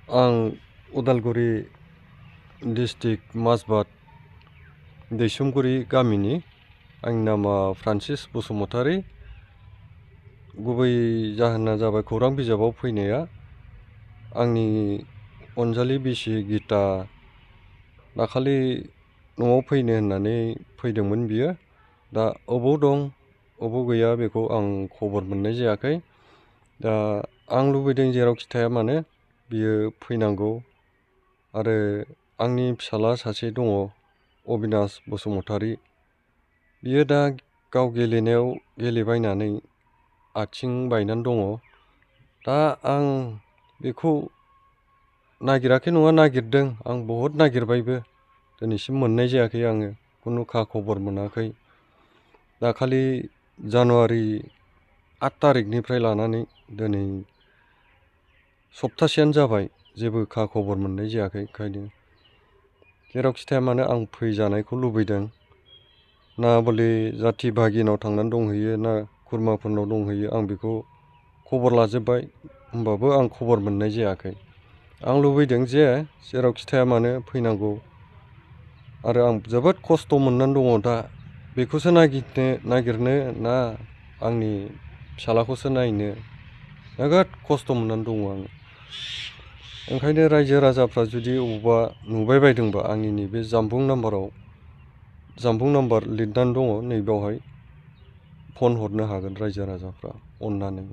आं उदालगुरि डिस्ट्रिक्ट माजबाद दैसुमगुरि गामिनि आंनि नामा फ्रान्सिस बसुमतारी। गुबै जाहोना जाबाय खौरां बिजाबाव फैनाया आंनि अनजालि बिसि गिता दाखालि न'आव फैनो होननानै फैदोंमोन बियो। दा अबाव दं अबाव गैया बेखौ आं खबर मोननाय जायाखै। दा आं लुबैदों जेरावखि थाया मानो बियो फैनांगौ। आरो आंनि फिसाला सासे दङ अबिनाश बसुमतारी। बियो दा गाव गेलेनायाव गेलेबायनानै आथिं बायनानै दङ। दा आं बेखौ नागिराखै नङा, नागिरदों। आं बहुद नागिरबायबो, दिनैसिम मोननाय जायाखै। आङो खुनु खा खबर मोनाखै। दाखालि जानुवारि 8 तारिखनिफ्राय लानानै दिनै सप्तासेयानो जाबाय, जेबो खा खबर मोननाय जायाखै। ओंखायनो जेरावखि थाया मानो आं फैजानायखौ लुबैदों। ना बले जाथि भागिनाव थांनानै दंहैयो ना खुरमाफोरनाव दंहैयो आं बेखौ खबर लाजोब्बाय, होमबाबो आं खबर मोननाय जायाखै। आं लुबैदों जे जेरावखि थाया मानो फैनांगौ। आरो आं जोबोद खस्थ' मोननानै दङ दा। बेखौसो नागिरनो ना आंनि फिसालाखौसो नायनो नोगोद खस्थ' मोननानै दङ आं। ओंखायनो रायजो राजाफ्रा जुदि अबावबा नुबाय बायदोंबा आंनि नैबे जामबुं नाम्बार लिरनानै दङ, नैबेयावहाय फन हरनो हागोन रायजो राजाफ्रा अननानै।